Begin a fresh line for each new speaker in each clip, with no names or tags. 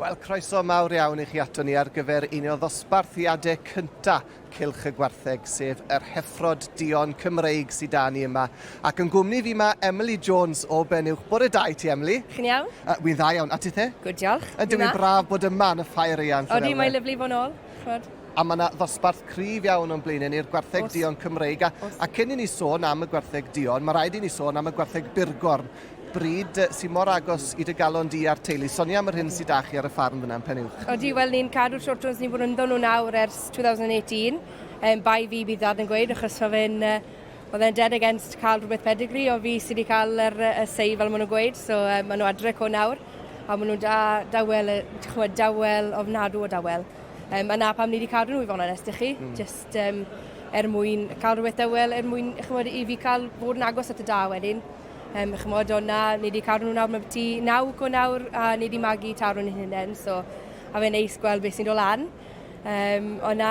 Wel, croeso mawr iawn i chi ato ni ar gyfer un o ddosbarthiadau cynta Cylch y Gwartheg, sef yr Heffrod Duon Cymreig sydd da ni yma. Ac yn gwmni fi mae Emily Jones o Benuwch. Bore da i ti, Emily.
Chi'n iawn?
Uh, Wy'n dda iawn. A tithe?
Good, diolch.
Ydw i'n braf bod yma yn y ffair eang.
Odi, mae'n lyflu fod nôl. Chwod.
A mae yna ddosbarth cryf iawn o'n blaenau ni'r gwartheg Os. duon Cymreig. A, a cyn i ni sôn am y gwartheg duon, mae rhaid i ni sôn am y gwartheg burgorn. bryd sydd mor agos i dy galon di a'r teulu. Sonia am yr hyn sydd da chi ar y ffarm fyna yn Penuwch.
Odi, wel ni'n cadw'r short horns ni'n bod ynddo nhw nawr ers 2018. Um, bai fi bydd dad yn gweud, achos mae fe'n uh, oedd e'n dead against cael rhywbeth pedigree, ond fi sydd wedi cael yr, y sei fel maen nhw'n gweud, so um, maen nhw adre co nawr, a maen nhw'n da, dawel, chymod, dawel, ofnadw o dawel. Um, a na pam ni wedi cadw nhw i fod yn onest i chi, mm. just um, er mwyn cael rhywbeth dawel, er mwyn chymod, i fi cael fod yn agos at y da wedyn. Um, chymod, ond na, ni wedi cadw nhw nawr, mae byti naw co nawr, a ni wedi magu tarw ni'n hunain, so a fe'n neis gweld beth sy'n dod lan. Um, ond na,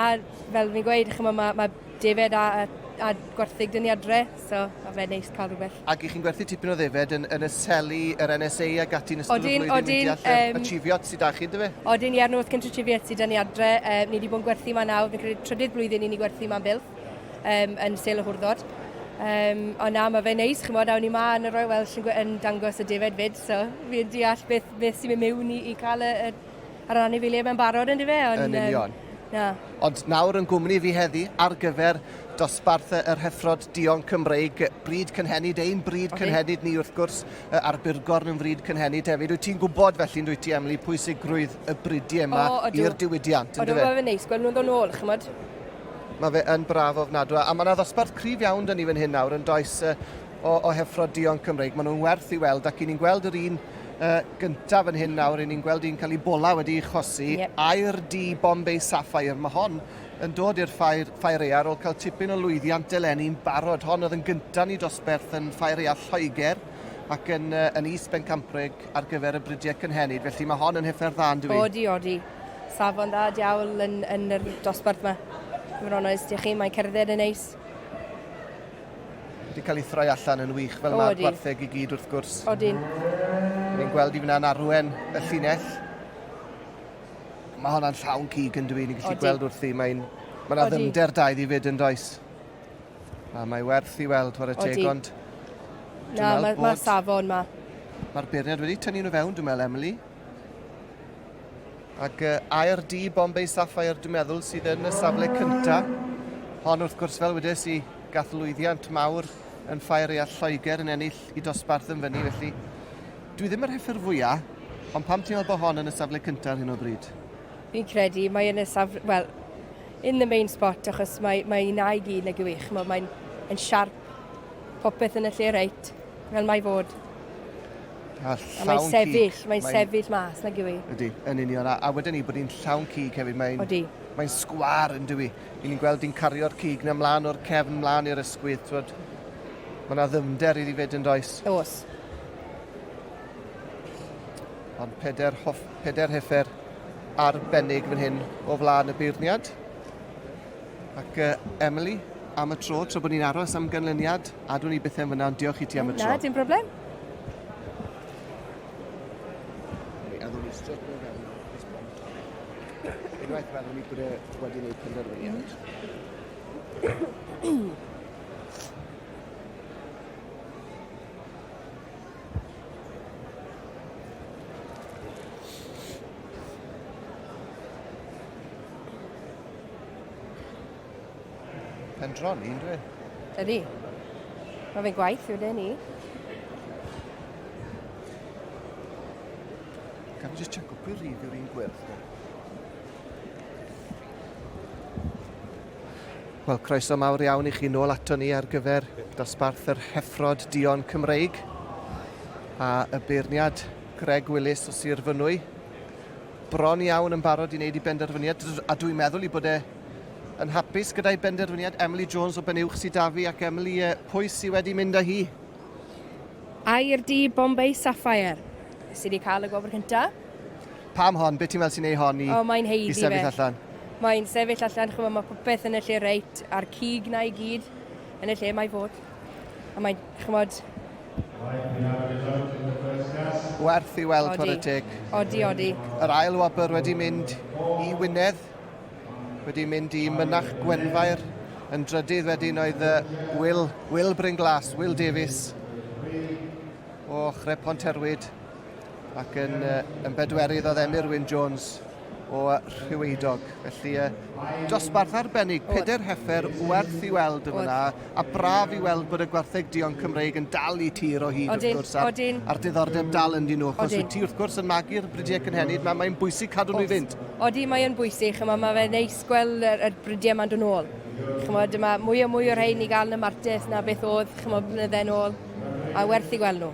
fel fi'n gweud, chymod, mae ma defed a, a, a gwarthig dyn ni adre, so a fe'n neis cael rhywbeth.
Ac i chi'n gwerthu tipyn o ddefed yn, yn y seli, yr NSA ag ati yn ystod
odin,
y flwyddyn,
odin,
deall um, y Cheviot sydd da chi, ynddo fe?
Odin, ie, North Country Cheviot sydd da ni adre. Um, ni wedi bod yn gwerthu ma nawr, fi'n credu trydydd blwyddyn i ni gwerthu ma'n Builth. um, yn sel y hwrddod. Um, ond na, mae fe'n neis, chymod, awn ni ma yn y Royal Welsh yn, yn dangos y defaid fyd, so fi'n deall beth, beth sy'n mynd mewn i, i cael y, y, yr anifeiliaid mewn barod yn dyfe.
Ond, yn union.
Um, na.
Ond nawr yn gwmni fi heddi ar gyfer dosbarth yr heffrod duon Cymreig, bryd cynhenid, ein bryd okay. cynhenid ni wrth gwrs, a'r burgorn yn fryd cynhenid hefyd. Wyt ti'n gwybod felly, yn dwyt ti, Emily, pwysigrwydd y bridiau yma i'r diwydiant, yn dyfe?
Odw, mae fe'n neis gweld nhw'n dod nôl, chymod.
Mae fe yn braf ofnadwy. A mae yna ddosbarth cryf iawn dyn ni fan hyn nawr yn does o, o heffrod duon Cymreig. Maen nhw'n werth i weld ac i ni'n gweld yr un uh, gyntaf fan hyn nawr, i ni'n gweld un cael ei bola wedi ei chosi. Yep. Air di Bombay Sapphire. Mae hon yn dod i'r ffair, ffair ea ar ôl cael tipyn o lwyddiant eleni'n barod. Hon oedd yn gyntaf ni dosberth yn ffair ea Lloegr ac yn, uh, yn is Bencampwrig ar gyfer y bridiau cynhenid. Felly mae hon yn heffer dda yn dwi?
Odi, odi. Safon dda diawl yn, yn yr dosbarth yma. I fod yn onest i chi, mae'n cerdded yn neis.
Wedi cael ei throi allan yn wych, fel mae'r gwartheg i gyd wrth gwrs.
Odyn.
Ni'n gweld i fyna'n arwen y llinell. Mae honna'n llawn cig yn dwi, ni'n gallu gweld wrthi. Mae'n mae yna ddyfnder da iddi fyd yn does. A mae werth i weld, whare teg, ond...
Na, mae ma safon ma.
Mae'r beirniad wedi tynnu nhw fewn, dwi'n meddwl, Emily. Ac uh, air D Bombay Sapphire, dwi'n meddwl, sydd yn y safle cynta. Hon, wrth gwrs, fel wedes i, gath lwyddiant mawr yn Ffair Eall Lloegr yn ennill i dosbarth yn fyny, felly dwi ddim yr heffer fwyaf, ond pam ti'n meddwl bod hon yn y safle cyntaf ar hyn o bryd?
Fi'n credu mae yn y safle, well, in the main spot, achos mae, mae na i gyd nag yw i, ch'mod, mae'n yn siarp, popeth yn y lle reit, fel mae fod.
A llawn
mae'n sefyll, mae'n mae sefyll mas, nag yw i?
Ydy, yn union. A, a wedyn ni bod hi'n llawn cig hefyd. Mae'n
Odi.
Mae'n sgwar yn dywi. I ni'n gweld hi'n cario'r cig na mlaen o'r cefn mlaen i'r ysgwydd. Twod, mae yna ddyfnder iddi fyd yn does.
Oes.
Ond peder, hoff, peder heffer arbennig fan hyn o flaen y beirniad. Ac uh, Emily, am y tro, tra bod ni'n aros am ganlyniad, a dwi'n i byth yn fyna, ond diolch i ti am y tro.
Na, dim problem.
A ddwn ni straight mewn fewn Unwaith meddwl ni bod e wedi gwneud penderfyniad. Pendroni, yn dwi?
Ydy. Mae fe'n gwaith yw ni.
Gaf i just checo pwy rif yw'r un gwyrdd? Wel, croeso mawr iawn i chi nôl ato ni ar gyfer dosbarth yr Heffrod Duon Cymreig a y beirniad Greg Willis o Sir Fynwy. Bron iawn yn barod i wneud i benderfyniad, a dwi'n meddwl i bod e yn hapus gyda'i benderfyniad. Emily Jones o Benuwch sydd da fi, ac Emily, pwy sydd wedi mynd â hi?
Air du Bombay Sapphire sydd wedi cael y gwobr cyntaf.
Pam hon? Be ti'n meddwl sy'n ei hon i,
oh, mae'n
i sefyll
fe.
allan?
Mae'n sefyll allan, chymod, mae popeth yn y lle reit, a'r cig na i gyd yn y lle mae fod. A mae'n, chymod,
Werth i weld, chwarae teg.
Odi, odi.
Yr ail wobr wedi mynd i Wynedd, wedi mynd i Mynach Gwenfair. Yn drydydd wedyn oedd Will, Will Bryn Glas, Will Davies o Chre Ponterwyd ac yn, yn bedwerydd oedd Emyr Wyn Jones o Rhyweidog. Felly, dosbarth arbennig, peder heffer werth i weld yn fyna, a braf i weld bod y gwartheg duon Cymreig yn dal i tir o hyd, wrth gwrs, a'r, a'r diddordeb dal ynddyn nhw, achos wyt ti wrth gwrs yn magu'r bridiau cynhenid, mae mae'n bwysig cadw nhw i fynd.
Odi, mae'n bwysig, chymod, mae fe'n neis gweld y, y bridiau ma'n dod nôl. Chymod, dyma mwy a mwy o'r rhain i gael yn y martes na beth oedd, chymod, blynydde nôl, a werth i gweld nhw.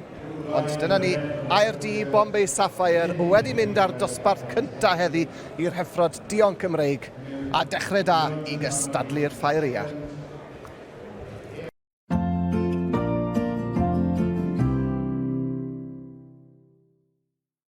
Ond dyna ni, ARD Bombay Sapphire wedi mynd ar dosbarth cynta heddi i'r heffrod duon Cymreig a dechrau da i gystadlu'r ffair aeaf.